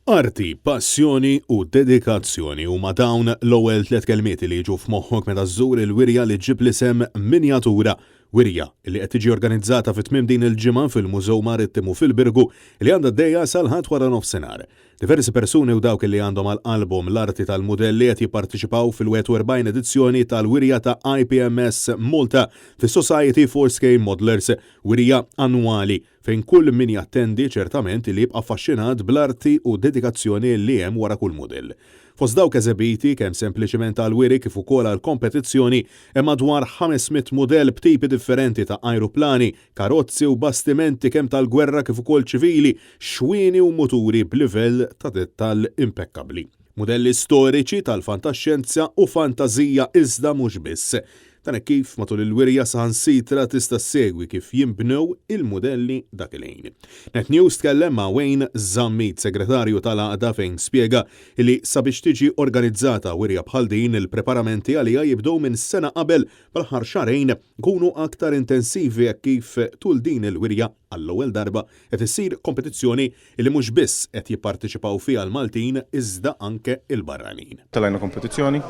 Arti, passjoni u dedikazzjoni huma dawn l-ewwel tliet kelmiet li jiġu f'moħħok meta żżur il-wirja li ġġib l-isem Minjatura. Wirja li qed tiġi organizzata fi tmiem din il-ġimgħa fil-Mużew Marittimu fil-Birgu li għandha għaddejja sal-Ħadd wara nofsinhar. Diversi persuni u dawk li għandhom għal qalbhom l-arti tal-mudelli qed jipparteċipaw fil-41 edizzjoni tal-wirja ta' IPMS Malta fis-Society for Scale Modellers, wirja annwali fejn kull min jattendi ċertament li jibqa' affaxxinat bl-arti u dedikazzjoni li hemm wara kull mudell. Fost dawk eżebiti, kemm sempliċiment għall-wiri kif ukoll għall-kompetizzjoni, hemm madwar 500 mudell b'tipi differenti ta' ajruplani, karozzi u bastimenti kemm tal-gwerra kif ukoll ċivili, xwieni u muturi b'livell ta' dettall impekkabbli. Mudelli storiċi, tal-fantaxjenza u fantażija iżda mhux biss. Dan hekk kif matul il-wirja saħansitra tista' ssegwi kif jinbnew il-mudelli dak il-ħin. Net News tkellem ma' Wayne Zammit, segretarju tal-għaqda fejn spjega li sabiex tiġi organizzata wirja bħal din il-preparamenti għaliha jibdew minn sena qabel bl-aħħar xahrejn ikunu aktar intensivi hekk kif tul din il-wirja għall-ewwel darba qed issir kompetizzjoni li mhux biss qed jipparteċipaw fiha l-Maltin iżda anke l-barranin. Tellajna kompetizzjoni,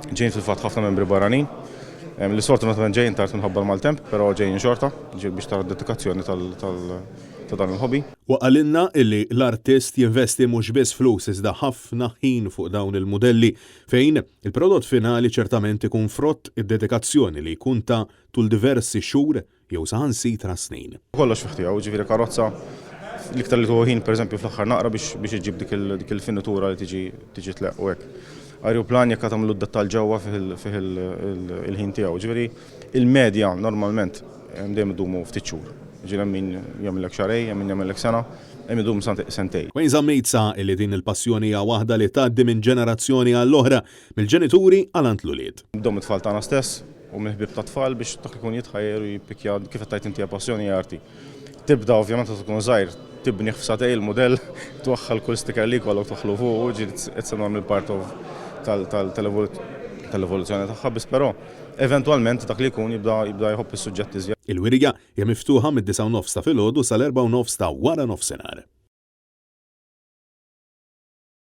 ġejjin fil-fatt ħafna membri barranin, li sfortunatament ġejjin tard minħabba l-maltemp, però ġejjin xorta, biex tara d-dedikazzjoni ta' dan il-hobby. Huwa qalilna li l-artist jinvesti mhux biss flus iżda ħafna ħin fuq dawn il-mudelli fejn il-prodott finali ċertament ikun frott id-dedikazzjoni li jkun ta tul diversi xhur jew saħansitra snin. Kollox fih tiegħu, jiġifieri karozza l-iktar li tieħu ħin pereżempju fl-aħħar naqra biex biex iġġib dik dik il-finitura li tiġi tiġi tleqq u hekk. Ajruplan jekk tagħmlu d-dettall ġewwa fih fih il-ħin tiegħu. Jiġifieri il-medja normalment dejjem idumu ftit xhur. Jiġifieri hemm min jagħmillek xahrejn, hemm min jagħmillek sena, hemm idum sentejn. Wayne Zammit saħaq li din il-passjoni hija waħda li tgħaddi minn ġenerazzjoni għall-oħra, mill-ġenituri għal għand l-ulied. Nibdew mit-tfal tagħna stess, u mill-ħbieb tat-tfal biex dak li jkun jitħajjar u jippikkja kif qed tgħid inti hija passjoni hija arti. Tibda ovvjament meta tkun żgħir tibnih f'satej il-mudell, twaħħal kull sticker li jkollok twaħħlu fuqu, ġifieri it's a normal part of tal-evoluzzjoni tagħha, biss però eventwalment dak li jkun jibda jibda jħobb is-suġġett iżjed. Il-wirja hija miftuħa mid-disgħa u nofs ta' filgħodu sal-erbgħa u nofs ta' wara nofsinhar.